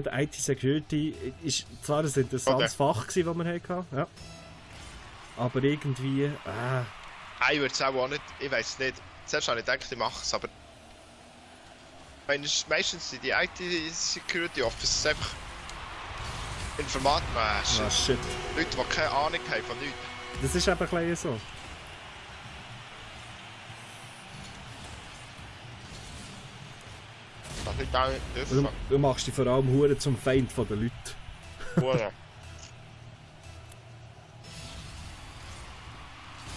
Gut, IT-Security ist zwar ein interessantes Fach gewesen, das wir hatten, ja. Aber irgendwie, Ich würde es auch nicht, ich weiß nicht. Zuerst habe ich gedacht, ich mache es, aber... Meistens sind die IT-Security Officers einfach... Informatikmenschen. shit. Leute, die keine Ahnung haben von nichts. Das ist eben ein bisschen so. Das ist auch nicht dürfen. Du machst dich vor allem hure zum Feind von den Leuten.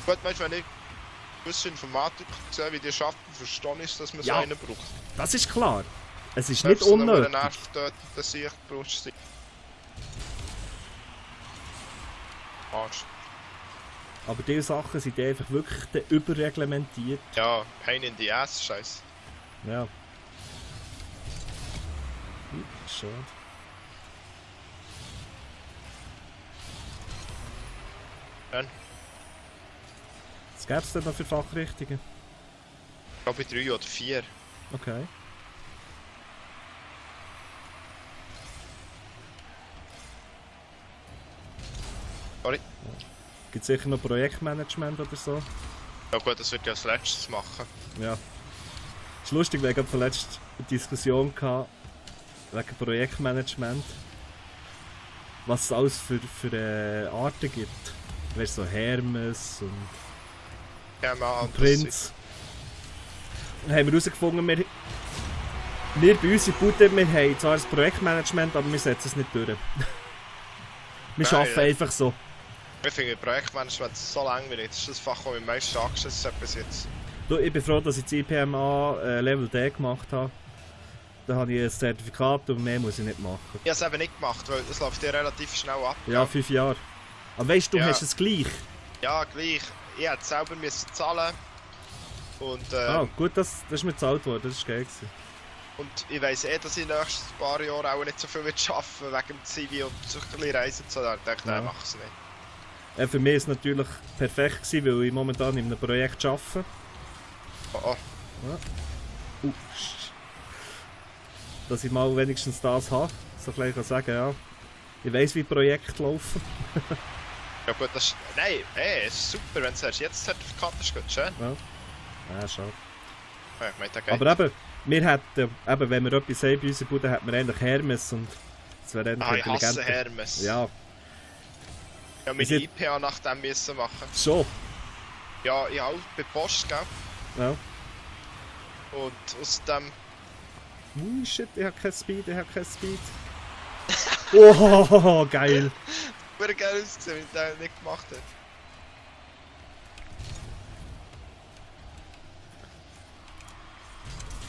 Gut, meinst du, wenn ich gewisse Informatik sehe, wie die arbeiten, verstehe ich, dass man so einen braucht. Das ist klar. Es ist nicht unnötig. Dass ich brauchst. Arsch. Aber diese Sachen sind einfach wirklich überreglementiert. Ja, pain in the ass, scheiße. Ja. Schade. Dann? Was gäbe es denn noch für Fachrichtungen? Ich glaube 3 oder 4. Okay. Sorry. Gibt es sicher noch Projektmanagement oder so? Ja gut, das wird ja als letztes machen. Ja. Es ist lustig, wir hatten vorletzt eine Diskussion gehabt, wegen Projektmanagement. Was es alles für Arten gibt. Weißt du, so Hermes und Ja, mal Prinz. Dann haben wir herausgefunden, wir bei uns in Bude, wir haben zwar das Projektmanagement, aber wir setzen es nicht durch. Wir arbeiten einfach so. Ich finde Projektmanagement so langweilig. Das ist das Fach, das mich am meisten angeschissen hat bis jetzt. Du, ich bin froh, dass ich das IPMA Level D gemacht habe. Da habe ich ein Zertifikat und mehr muss ich nicht machen. Ich habe es eben nicht gemacht, weil das läuft dir relativ schnell ab. Ja, 5 Jahre. Aber weißt du, Ja. hast es gleich. Ja, gleich. Ich hätte selber müssen zahlen. Und, Gut, das ist mir gezahlt worden, das war geil gewesen. und ich weiss dass ich in den nächsten paar Jahren auch nicht so viel arbeiten wegen dem CV und so ein bisschen reisen zu. Da dachte ich, nein, mach es nicht. Für mich war es natürlich perfekt gewesen, weil ich momentan in einem Projekt arbeite. Oh. Ja. Dass ich mal wenigstens das habe, so gleich kann sagen, ja. Ich weiss, wie Projekte laufen. Ja gut, das ist... Nein, es ist super, wenn du jetzt das Zertifikat hast, gut, schön. Ja, schade. Ja, ich meine, das geht. Aber eben, wir hätten, wenn wir etwas haben bei unserer Bude, hätten wir eigentlich Hermes und das wäre eigentlich ich hasse intelligenter. Hermes. Ja, Ja, meine IPA nach dem müssen machen. so. Ja, ich auch bei Post, gell? Ja. Und aus dem... Shit, ich habe kein Speed. Oh, geil. Würde geil ausgesehen, wenn ich das nicht gemacht hätte.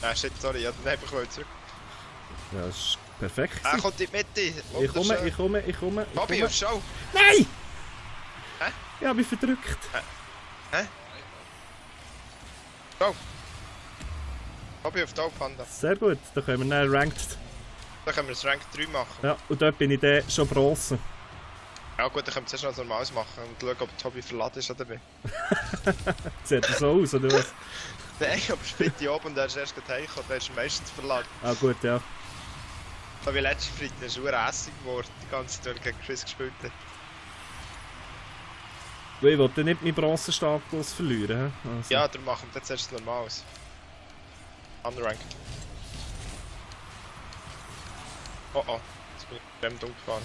Nein, shit, sorry, ich wollte einfach zurück. Ja, das ist perfekt. Er kommt in die Mitte. Ich komme. Bobby, auf Schau. Nein! Hä? Ich habe mich verdrückt. Hä? Schau. Bobby auf Tau, Panda. Sehr gut, da können wir dann Ranked. Dann können wir das Rank 3 machen. Ja, und dort bin ich dann schon Bronze. Ja gut, dann können wir zuerst noch das Normales machen und schauen, ob das Hobby verladen ist oder nicht. Sieht das so aus, oder was? Nein, aber Freitag oben und er ist erst gleich heimgekommen, der ist meistens verladen. Ah gut, ja. So wie letzten Freitag, ist er hässig geworden, die ganze Zeit, gegen Chris gespielt hat. Weil ich wollte nicht meinen Bronzenstatus verlieren. Also. Ja, dann machen wir jetzt erst das Normales. Unranked. Oh oh, jetzt bin ich fremd umgefahren.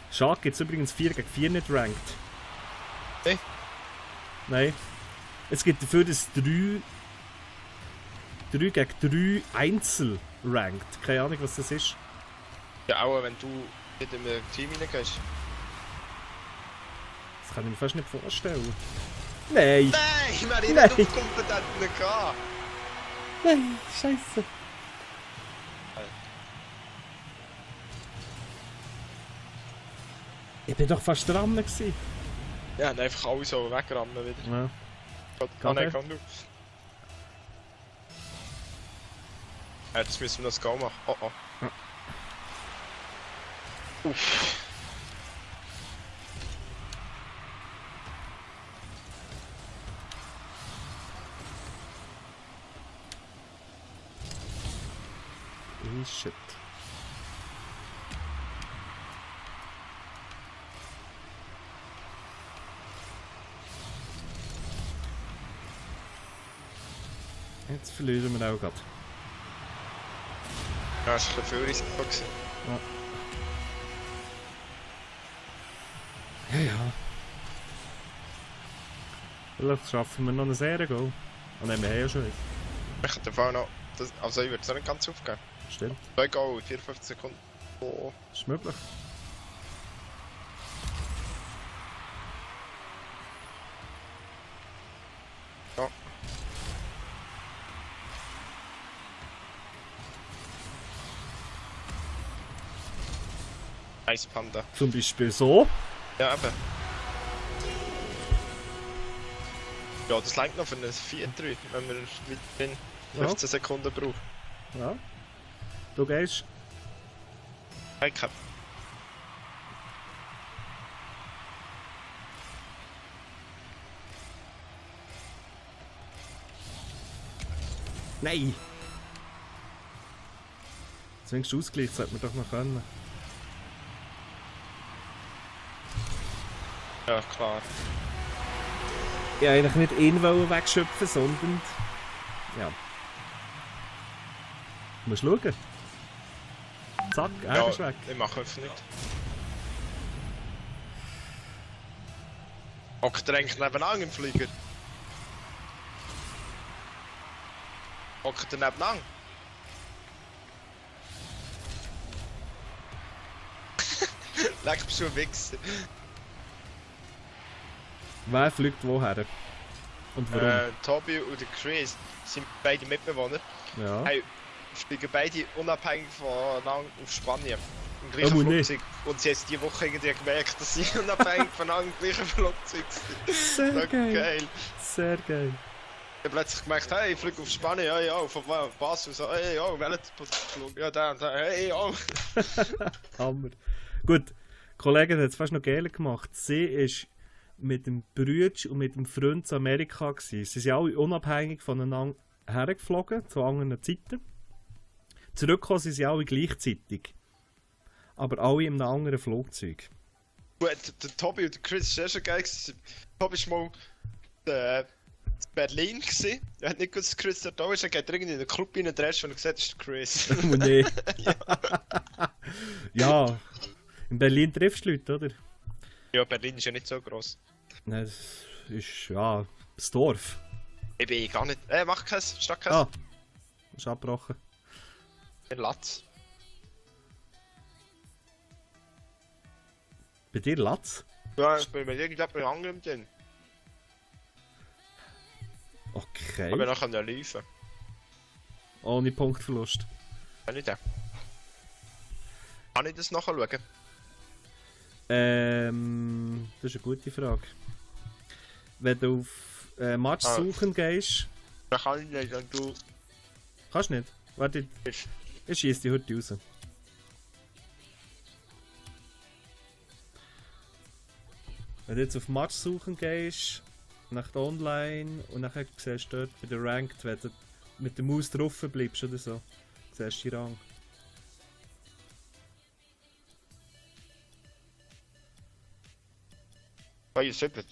Schade, gibt es übrigens 4 gegen 4 nicht ranked. Nee? Nein. Es gibt dafür das 3 gegen 3 Einzel ranked. Keine Ahnung, was das ist. Ja, auch wenn du nicht in ein Team reingehst. Das kann ich mir fast nicht vorstellen. Nein! Nein, wir haben Nein. nicht Kompetenten gehabt. Nein, Scheiße. Ich bin doch fast dran gewesen. Ja, und einfach alle so wegrammen wieder. Ja. Oh nein, komm du. Ja, jetzt müssen wir das Go machen. Oh oh. Ja. Uff. Shit. Jetzt verlieren wir auch gerade. Ja, das war ein bisschen viel Risiko. Ja. Ja. Vielleicht schaffen wir noch eine Serie Goal. Ah nein, wir haben ja schon eins. Ich hätte Fall noch. Also ich würde es auch nicht ganz aufgeben. Stimmt. 2 Goal, 54 Sekunden. Oh. Ist möglich. Ja. Nice Panda. Zum Beispiel so. Ja, eben. Ja, das reicht noch für eine 4-3, wenn wir weiterhin 15 Sekunden brauchen. Ja. Du gehst.Ike. Nein! Zwingst Ausgleich, sollte man doch noch können. Ja, klar. Ich wollte eigentlich nicht ihn wegschöpfen, sondern... Ja. Du musst schauen. Zack, er ist weg. Ich mache einfach nicht. Hockt er eigentlich nebenan im Flieger? Hockt er nebenan? Leck, bist du ein Wichser. Wer fliegt woher? Und warum? Tobi und Chris sind beide Mitbewohner. Ja. Hey, fliegen beide unabhängig voneinander auf Spanien. Im gleichen Flugzeug. Und sie haben diese Woche irgendwie gemerkt, dass sie unabhängig voneinander im gleichen Flugzeug sind. Sehr geil. Sehr geil. Ich habe plötzlich gemerkt, hey, ich fliege auf Spanien, hey, ja, von Basel, so, hey, ja, welcher Flug? Ja, der und der, hey, ja. Hammer. Gut, die Kollegin hat es fast noch geiler gemacht. Sie ist mit dem Brütsch und mit dem Freund zu Amerika gewesen. Sie sind alle unabhängig voneinander hergeflogen, zu anderen Zeiten. Zurückgekommen sind sie alle gleichzeitig. Aber alle in einem anderen Flugzeug. Gut, der Tobi und der Chris war schon geil. Tobi war mal in Berlin. Er hat nicht gewusst, dass Chris da ist. Er geht irgendwie in den Club rein und er hat gesagt, das ist der Chris. Oh nee. Ja, in Berlin triffst du Leute, oder? Ja, Berlin ist ja nicht so gross. Nein, das ist ja das Dorf. Ich bin gar nicht. Mach keins, statt keins. Ah, ist abgebrochen. In Latz. Bei dir Latz? Ja, ich bin mit irgendjemandem anderem drin. Okay. Aber noch können laufen. Ohne Punktverlust. Kann ich den? Kann ich das nachschauen? Das ist eine gute Frage. Wenn du auf Match suchen gehst... Dann kann ich nicht, und du... Kannst nicht? Warte, ich schieße die heute raus. Wenn du jetzt auf Match suchen gehst, nach der Online und dann siehst du dort bei der Ranked, wenn du mit der Maus drauf bleibst oder so, siehst du die Rang. Oh, 70.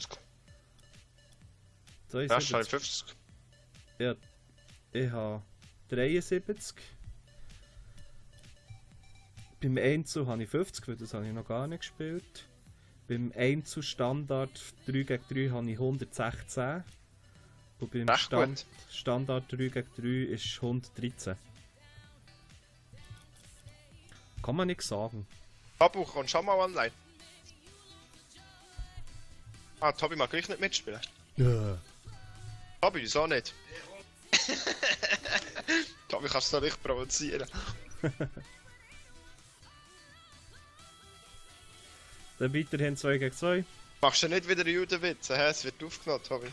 72. Ja, 50. Ja, ich habe 73. Beim Einzel habe ich 50, weil das habe ich noch gar nicht gespielt. Beim Einzel Standard 3 gegen 3 habe ich 116. Und beim Standard 3 gegen 3 ist 113. Kann man nicht sagen. Babu, kommst du schon mal online? Ah, Tobi mag gleich nicht mitspielen. Ja. Tobi, wieso nicht? Tobi, kannst du doch nicht provozieren. Dann weiterhin 2 gegen 2. Machst du nicht wieder Judenwitze? Es wird aufgenommen, Tobi.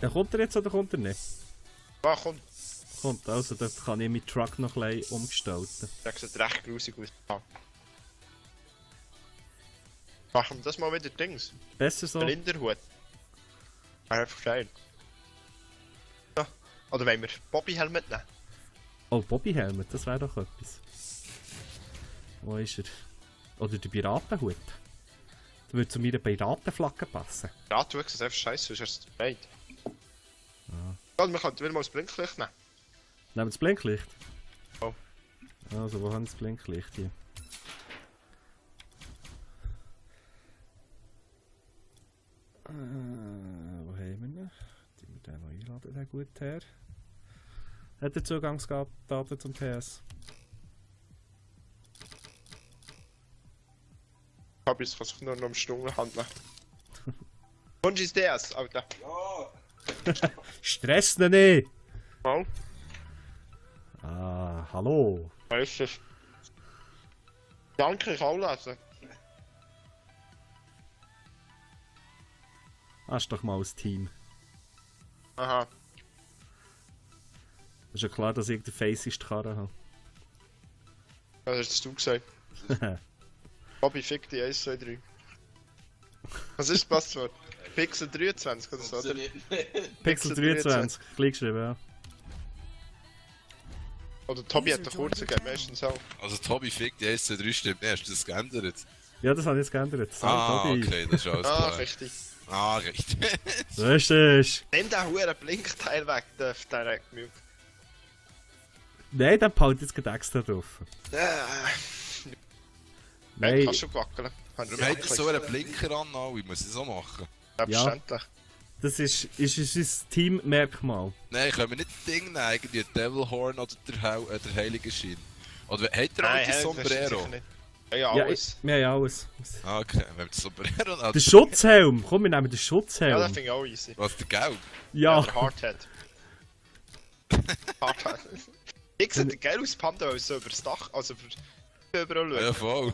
Dann kommt er jetzt oder kommt er nicht? Ah, komm. Kommt, also da kann ich meinen Truck noch ein bisschen umgestalten. Das sieht recht grusig aus. Ah. Machen wir das mal wieder Dings. Besser so. Blinderhut. Einfach geil. Ja. Oder wollen wir Bobby-Helm mitnehmen? Oh, Bobby Helmet, das wäre doch etwas. Wo ist er? Oder der Piratenhut. Der würde zu meiner Piratenflagge passen. Ja, du hast einfach scheiße, sonst hast du es bereit. Ja, wir könnten wieder mal das Blinklicht nehmen. Nehmen wir das Blinklicht? Oh. Also, wo haben wir das Blinklicht hier? Wo haben wir ihn? Die wir den noch einladen, den gut her. Hat er Zugangsdaten zum PS? Hab ich es nur noch am Stunde handeln. Und ist das, Alter? Stress ihn nicht! Oh, Ah, hallo! weißt du. Danke, ich auch lesen. Hast doch mal ein Team. Aha. Ist ja klar, dass ich den Faceist Karre habe. Was hast du gesagt? Bobby, fick die 1, 2, 3. Was ist das Passwort? Pixel 23 oder so, oder? Pixel 23, klein geschrieben, ja. Oder Tobi hat den kurzen gegeben, meistens auch. Also Tobi fickt die 1, 2, 3 stimmt nicht, hast du das geändert? Ja, das habe ich jetzt geändert. Tobi. Okay, das ist alles Ah, klar. richtig. Ah, richtig. Richtig! Nimm den huren Blinkteil weg, der direkt mute. Nein, der behalte jetzt gerade extra drauf. Nein. Nein, Kannst du wackeln. Warum hat er so einen Blinker an, alle? Muss ich so machen? Selbstverständlich. das ist unser Teammerkmal. Nein, können wir nicht das Ding nehmen, irgendwie Devil Horn oder der Heilige Schein? Oder hat er auch das Sombrero? Ja, Ja, alles. wir haben alles. Ah, okay, wir haben das Sombrero. Der Schutzhelm! Komm, wir nehmen den Ja, Schutzhelm. das finde ich auch easy. Was, der Gelb? Ja, Der Hardhead. Hardhead. Ich sehe den geil aus Panda, weil so über das Dach, also überall Ja, schauen. voll.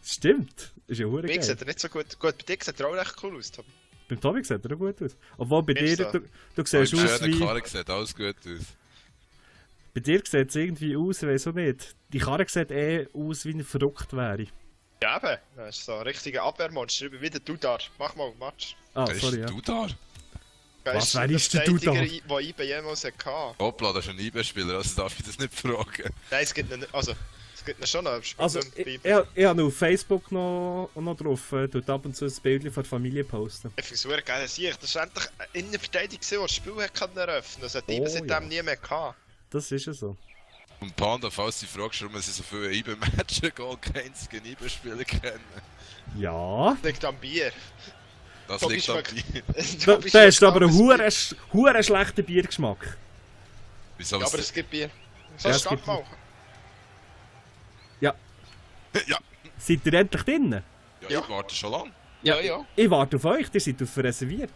stimmt. Ist ja hure Bei mir geil. sieht er nicht so gut. Gut, bei dir sieht er auch recht cool aus, Tobi. Beim Tobi sieht er auch gut aus. Obwohl bei dir, Ist so. du siehst aus Schöne wie... Karre sieht alles gut aus. Bei dir sieht es irgendwie aus, ich weiß auch nicht. Die Karre sieht aus, wie er verrückt wäre. Ja, eben. Das ist so ein richtiger Abwehrmonster. Wieder du da. Mach mal, Match. Ah, Wer sorry, ist ja. du da? Was, wer ist denn du da? Der IB jemals hatte. Hoppla, das ist ein IB-Spieler, also darf ich das nicht fragen. Nein, es gibt ihn, also, es gibt ihn schon noch. Also, ich habe auf Facebook noch drauf, tut ab und zu ein Bild von der Familie posten. Ich finde es super geil. Das war endlich eine Innenverteidigung, die das Spiel hat eröffnen. Das hat IB Oh, seitdem ja. nie mehr gehabt. Das ist ja so. Und Panda, falls du fragst, warum sie so viele IB-Matches gehen, keinen einzigen IB-Spieler kennen. Ja. Liegt am Bier. Das Tobi liegt an schmeckt- dir. Tobi Da hast schmeckt du aber einen alles huren schlechten Biergeschmack. Wieso? Ja, aber es gibt Bier. So, Ja, es start gibt- mal. Ja. Ja. Seid ihr endlich drinnen? Ja, Ja. ich warte schon lange. Ja, ja. Ich warte auf euch, ihr seid auf reserviert.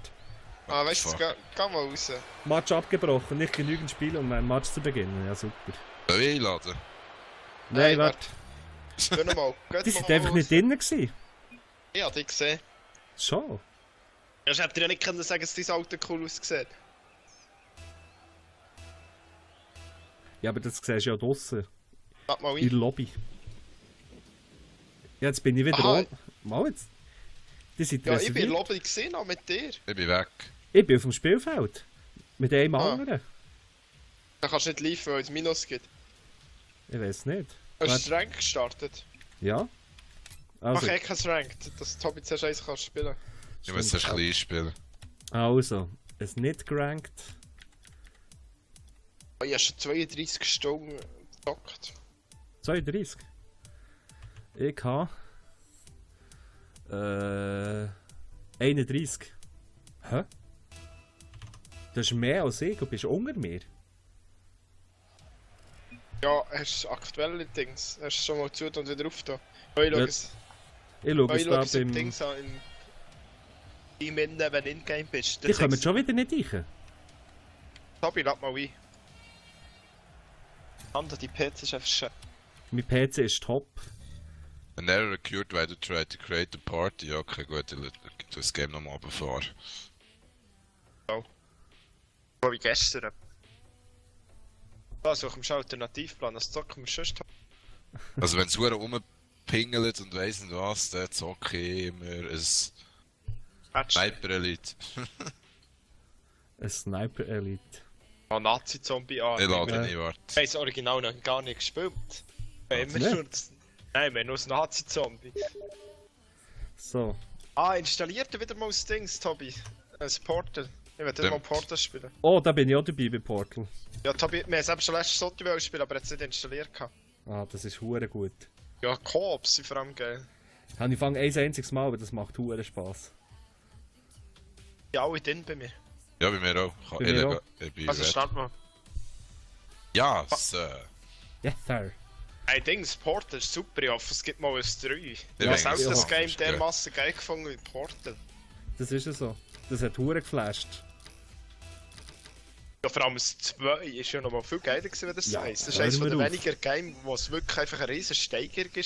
Ah, weißt du, Fuck. geh mal raus. Match abgebrochen, nicht genügend Spiel, um ein Match zu beginnen. Ja, super. Soll ich einladen? Nein, Nein, warte. Geh nochmal. Die sind einfach nicht drinnen gewesen. Ich hab dich gesehen. Schon. Ja, ich hätte dir ja nicht können sagen, dass dein Auto cool aussieht. Ja, aber das siehst du ja draussen. Warte mal In ein. der Lobby. Ja, jetzt bin ich wieder Aha. Mal jetzt. Die sind Ja, ich bin reserviert. Lobby gesehen, auch mit dir. Ich bin weg. Ich bin auf dem Spielfeld. Mit einem Ah. anderen. Da kannst du nicht live, weil es Minus gibt. Ich weiß nicht. Hast du Rank gestartet? Ja. Mach Also, kein Rank, dass Tobi zuerst eins kannst spielen. Ich muss ein klein spielen. also, es nicht gerankt. Oh, ich habe schon 32 Stunden gedockt. 32. Ich habe 31. Hä? Das ist mehr als ich, du bist unter mir. Ja, hast du aktuelle Dings? Hast du schon mal zu und wieder auf da? Oh, ich schau Ja, es. Ich schaue Oh, ich es schau da es im beim... Dings an. In Team in, wenn du in-game bist. Die kommen schon wieder nicht rein. Tobi, lad mal ein. Ander, die PC ist einfach schön. Mein PC ist top. An error occurred while you tried to create a party. Ja, okay, gut, ich tu das Game nochmal runterfahren. So wie gestern. Also, ich einen Alternativplan, das zocken wir sonst. Also wenn es hure rumpingelt und weiss nicht was, dann zocke ich immer ein Match. Sniper Elite. Ein Sniper Elite. Ah, Nazi-Zombie an. Ich lade Ja. nicht, warte. Ich habe das Original noch gar nicht gespielt. Ich habe immer Ja. nur das Nein, wir haben nur einen Nazi-Zombie. So. Installiert er wieder mal das Dings, Tobi. Ein Portal. Ich will mal Portal spielen. Oh, da bin ich auch dabei bei Portal. Ja, Tobi, wir haben es eben schon letztes Sotti spielen, aber jetzt nicht installiert gehabt. Ah, das ist hure gut. Ja, Koops sind vor allem geil. Ich fange ein einziges Mal, aber das macht hure Spaß. Ja, alle drin bei mir. Ja, bei mir auch. Bei mir auch. Ich bin Also red. start mal. Ja, Sir. Yes, sir. Ein Dings, Portal ist super, ich hoffe es gibt mal ein 3. Ich Ja, habe selbst ja. das Game Ja. dermassen geil gefunden wie Portal. Das ist ja so. Das hat hure geflasht. Ja, vor allem das 2 ist ja noch mal viel geiler gewesen, wenn das Ja, heisst. Das ist hör eines mir der auf. weniger Game, wo es wirklich einfach eine riesen Steigerung war.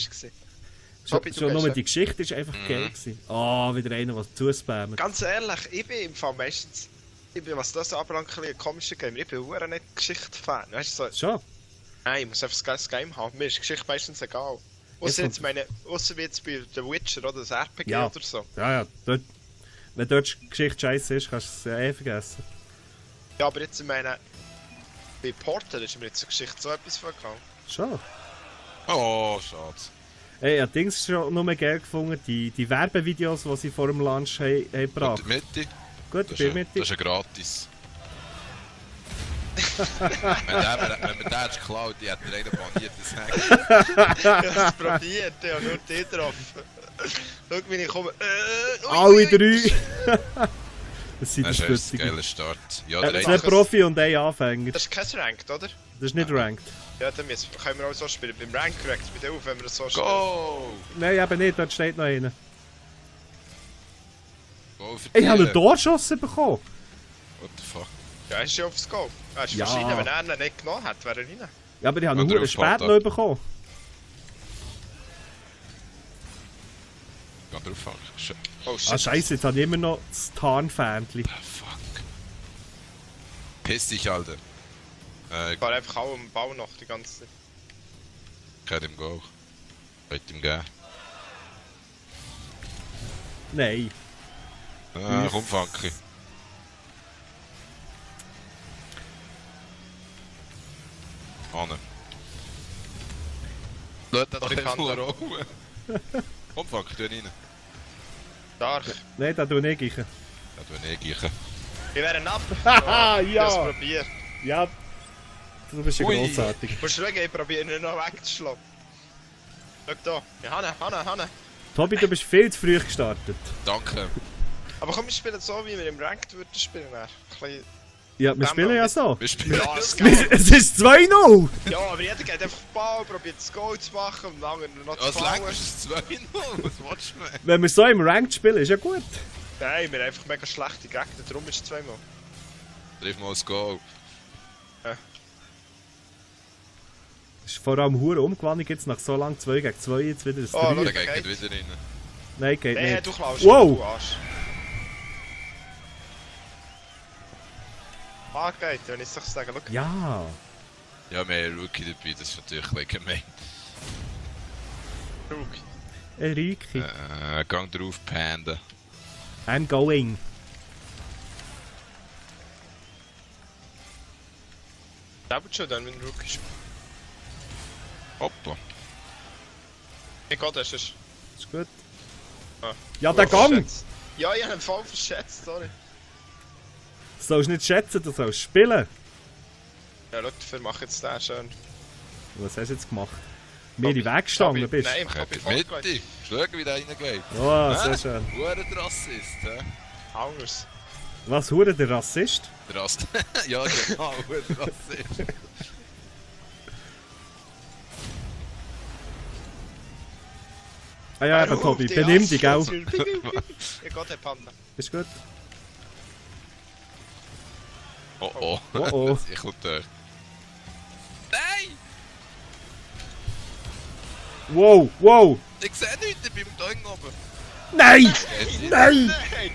Schon, schon nur gehst die Geschichte ist einfach geil gewesen. Ah, wieder einer, der zuspammt. Ganz ehrlich, ich bin im Fall meistens, was das anbelangt, ein komischer Game. Ich bin auch nicht Geschichte-Fan. Weißt du, so, Schon? nein, ich muss einfach ein geiles Game haben. Mir ist Geschichte meistens egal. Ausser Jetzt wie jetzt bei The Witcher oder das RPG Ja. oder so. Ja. Dort, wenn dort die Geschichte scheiße ist, kannst du es ja eh vergessen. Ja, aber jetzt, ich meine, bei Portal ist mir jetzt die Geschichte so etwas vorgegangen. Schon. Oh, schade. Ey, ich habe Dings schon nur geil gefunden, die Werbevideos, die sie vor dem Launch haben Und gebracht. die Mitte? Gut, Das ich bin ist, mit das ist ja gratis. wenn man den hätte geklaut, die hätte einen baniert, das Hack. Ich habe es probiert, ich habe nur die getroffen. Schau, wie ich komme. Alle drei! Das sind Das die ist ein Stützigen. geiler Start. Ja, Zwei der mach es. Profi und ein Anfänger. Das ist kein Ranked, oder? Das ist nicht ranked. Ja, dann können wir auch so spielen. Beim Rank regt es bei dir auf, wenn wir das so spielen. Go! Nein, eben nicht, dort steht noch einer. Go für Ich habe einen die. Torschuss bekommen. What the fuck? Ja, er ist ja aufs Go. Er ist Ja. wahrscheinlich, wenn er ihn nicht genommen hat, wäre er rein. Ja, aber ich habe Oder einen auf spät Sparta. noch bekommen. Geh drauf an. Oh shit. Ah, scheiße, jetzt habe ich immer noch das Tarnfähnchen. Fuck. Piss dich, Alter. Ich war einfach auch am Bau noch die ganze Zeit. Geht ihm go. Wollt ihm geben. Nein. Komm, Funky. Anne. Lass den doch Ich kann einfach da. rollen. Komm, Funky, tu ihn rein. Stark. Nein, da tue ich. Ja, tu ihn gleichen. Ich wäre ab. Haha, Ich habe es ja! probiert. Ja, du bist ja Ui. grossartig. Musst du schauen, ich probiere ihn noch wegzuschlagen. Schau da. Ja, Hanne. Tobi, du bist viel zu früh gestartet. Danke. Aber komm, wir spielen so, wie wir im Ranked würden spielen. Ein bisschen... Ja, wir Dann spielen noch ja nicht. so. Wir spielen Ja, das es Game. geht. Es ist 2-0! Ja, aber jeder geht einfach Ball, probiert das Goal zu machen und dann noch zu Was lang klauen. ist es 2-0? Was willst du, man? Wenn wir so im Ranked spielen, ist ja gut. Nein, wir haben einfach mega schlechte Gegner, darum ist es zweimal. Triff mal das Go. Ist vor allem hure Umgewandlung jetzt nach so lang 2 gegen 2 jetzt wieder das 3. Oh, Der Geht. geht wieder rein. Nein, geht Nein, nicht. du klaust. Wow. Du Arsch. Ah, geht, wenn ich es sagen, schau. Ja. Ja, wir haben einen Rookie dabei, das ist natürlich ein bisschen gemein. Rookie. Enrique. Gang drauf, Panda. I'm going. Double schon dann, wenn du Rookie spielst. Hoppa. Ich gehe, das ist... Ist gut. Ah. Ja, der Oh, Gang! verschätzt. Ja, ich habe einen Fall verschätzt, sorry. Du sollst nicht schätzen, du sollst spielen. Ja, schau, dafür mache ich jetzt den schön. Was hast du jetzt gemacht? Mir in den Weg gestanden bist? Nein, Ich ich hab bin in voll die gelegt. Mitte. Schau, wie der reingeht. Oh, sehr schön. Hure der Rassist, hä? Anders. Was, hure der Rassist? Der Rassist. Ja, genau, hure der Rassist. Ah ja, eben, Tobi, benimm dich, gell? Ich gehe, der Panda. Ist gut. Oh oh. Oh oh. Ich komme durch. Nein! Wow, wow! Ich sehe nichts, ich bin im Ding oben. Nein! Nein! Nein!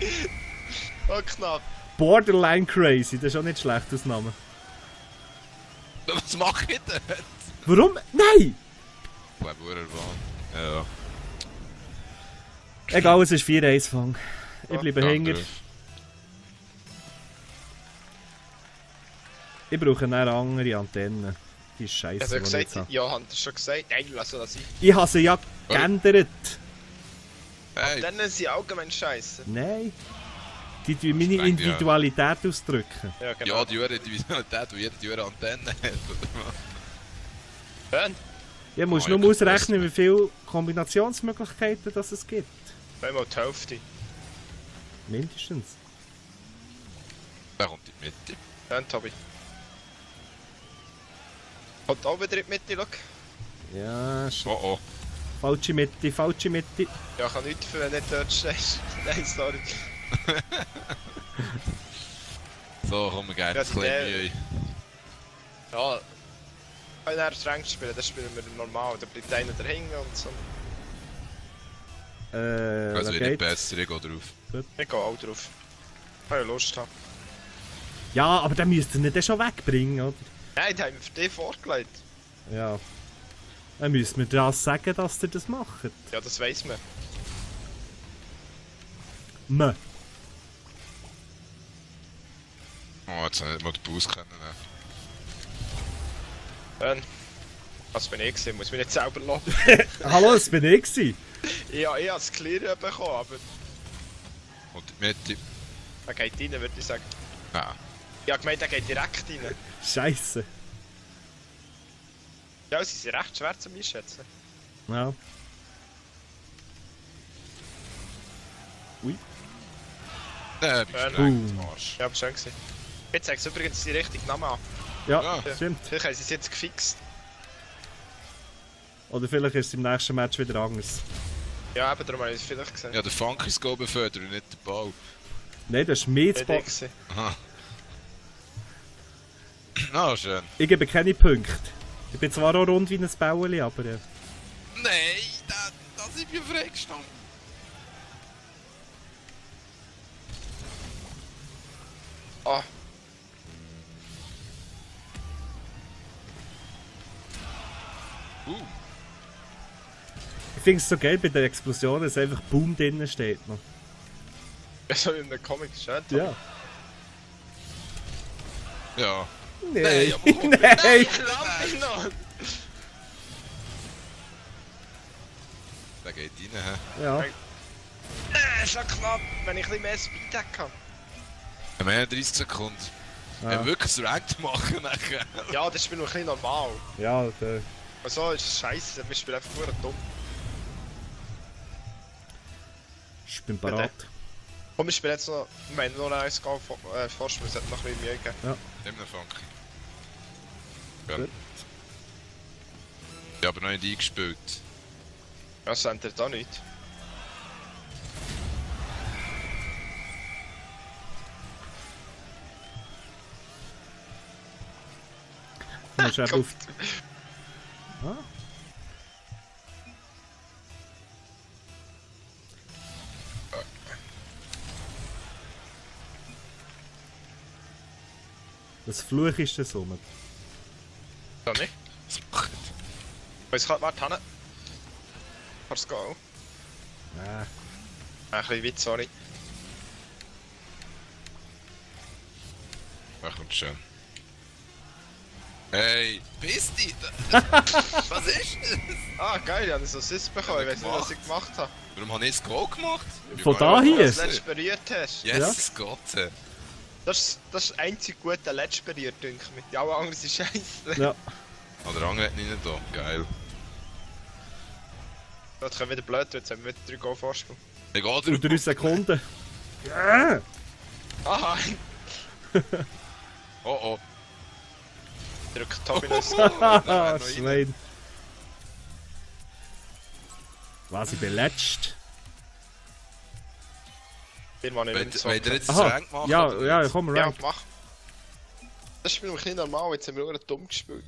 Oh, knapp. Borderline Crazy, das ist auch nicht schlecht, das Name. Was mache ich denn? Warum? Nein! Ich glaube, Urban. Ja. Egal, es ist 4-1-Fang. Ich bleibe Gang hinter. drauf. Ich brauche eine andere Antenne. Die Scheiße, Also die ich jetzt gesagt, habe. ja, hat er schon gesagt. Nein, lass das sein. Ich habe sie ja geändert. Hey, Dann sind sie allgemein scheiße. Nein. Die tun meine Streng, ja. Individualität ausdrücken. Ja, genau. ja, die Jahre Individualität, wo jeder die Jahre Antenne hat. Schön. Ich muss Ah, nur ja, ausrechnen, wie viele Kombinationsmöglichkeiten das es gibt. Einmal die Hälfte. Mindestens. Der kommt in die Mitte. Schön, Tobi. Kommt auch wieder in die Mitte, schau. Ja, Oh oh. falsche Mitte, falsche Mitte. Ja, ich kann nichts für, wenn du nicht dort stehst. Nein, sorry. So, komm, wir geben Ja, uns ein bisschen die- Mühe. Ja. Wenn er Strength spielen, dann spielen wir normal. Da bleibt einer dahinter und so. Also da wird nicht geht's. besser, ich gehe drauf. Ich gehe auch drauf. Wenn ich Lust habe. Ja, aber dann müsst ihr nicht schon wegbringen, oder? Nein, den haben wir für dich vorgelegt. Ja. Dann müsst wir das sagen, dass ihr das macht. Ja, das weiss man. Mö. Oh, jetzt habe ich nicht mal den Bus kennen. Was bin ich gewesen? Muss mich nicht selber loben. Hallo, das bin ich gewesen. Ja, ich habe es clear bekommen, aber Und die Mitte. er geht rein, würde ich sagen. Nein. Ich habe gemeint, er geht direkt rein. Scheiße. Ja, sie sind recht schwer zu einschätzen. Ja. Ui. Nein, bist du Boom. echt am Arsch. Ja, aber schön gewesen. Jetzt zeigt es übrigens die richtigen Namen an. Ja, Ja. stimmt. Vielleicht haben sie es jetzt gefixt. Oder vielleicht ist es im nächsten Match wieder anders. Ja, aber darum habe ich es vielleicht gesehen. Ja, der Funk ist go befördert und nicht der Ball. Nein, das ist mir Nicht zu ich Bo- gewesen. Aha. Ah, schön. Ich gebe keine Punkte. Ich bin zwar auch rund wie ein Bäuerli, aber ja. Nein, das ist mir freigestanden. Ah, Ich finde es so geil bei der Explosion, dass einfach Boom drinnen steht noch. so wie in einem Comic. Schön. Ja. Ja. Nein, aber komm, nein. Lass mich noch! Der geht rein, hä? Ja. Schon knapp, wenn ich ein bisschen mehr Speed hätte. Wir haben 30 Sekunden. Ja. Ja. Wirklich das Ranked machen nachher. Ja, das spielt noch ein bisschen normal. Ja, der, Also ist es scheiße, wir spielen einfach nur dumm. ich bin parat. Komm, wir spielen jetzt noch, wir haben nur eins Goal Vorsprung, es hat noch ein bisschen Mühe gegeben. Dem Funk. Ja. Gut. Ich habe noch nicht eingespielt. Ja, das ändert auch nicht. Du musst eben auf... Ah. Was Fluch ist das rum? Ja, nicht? Was macht? Weiß gerade, warte, Hanne. Kannst du gehen? Ah. Ein bisschen weit, sorry. Ach, kommt schön. Hey, bist du? Was ist das? Ah, geil, ich habe so Assist bekommen, ich weiß nicht, was ich gemacht habe. Warum habe ich das Goal gemacht? Ich Von war da ja hier? Als du Yes, letztes berührt hast. yes Gott. Das ist das einzige gute letztes berührt, denke ich. Mit allen anderen sind scheiße. Ja. Ah, der Angel hat nicht da. Geil. Jetzt können wir wieder blöd, jetzt haben wir wieder 3 Goal Vorsprung. Ich gehe Und 3 drauf. Sekunden. Ja. Aha, Oh oh. drückt Tobi noch Haha, Schwein. Was, ich bin letzt? Irgendwann nicht mehr Wollt ihr jetzt das Aha, Rank machen? ja, oder ja, nicht? komm, Ja, rank. mach. Das ist mir noch ein bisschen normal, jetzt haben wir nur dumm gespielt.